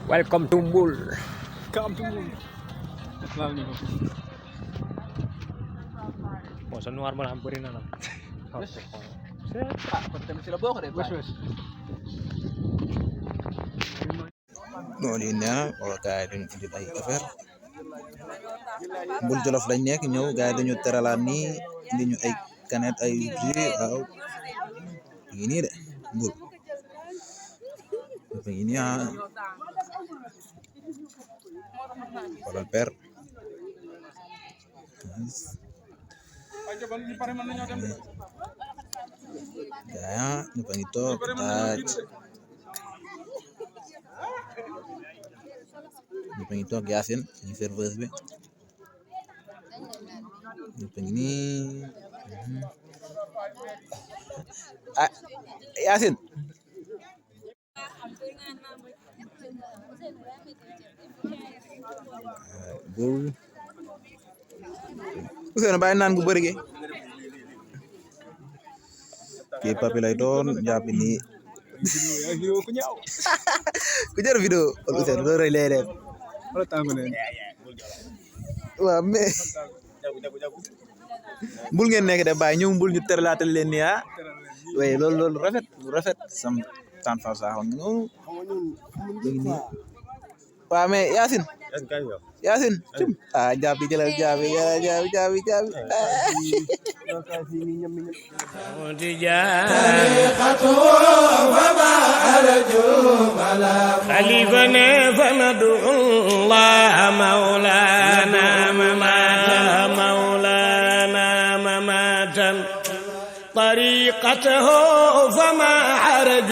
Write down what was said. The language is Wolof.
Welcome to Mbul. Oh, sa nuar mo lang po rin na lang. noonu yi nee wala gars yi dañu indil ay affaire Mbul Jolof lañ nekk ñëw gars yi dañu teralaan nii indi ñu ay canette ay jus waaw ngi nii de Mbul ngi nii xoolal per gaa ñëpp a ngi toog taaj ñëpp a ngi toog Yacine ñu serveuse bi ñëpp a ngi nii ah Yacine bul Ousseynou bàyyi naan gu bëri gi kii papi lay doon jàpp ni ku jar vidéo Ousseynou loolu rek lay def waaw mais mbul ngeen nekk de bàyyi ñëw mbul ñu teralaatal leen nii ah waaye loolu rafet sam tan fa sax nga noonu waaw mais Yacine cum ah jaabi jëlal jaabi خليفنا فندعو الله مولانا مماتا طريقته فما حرج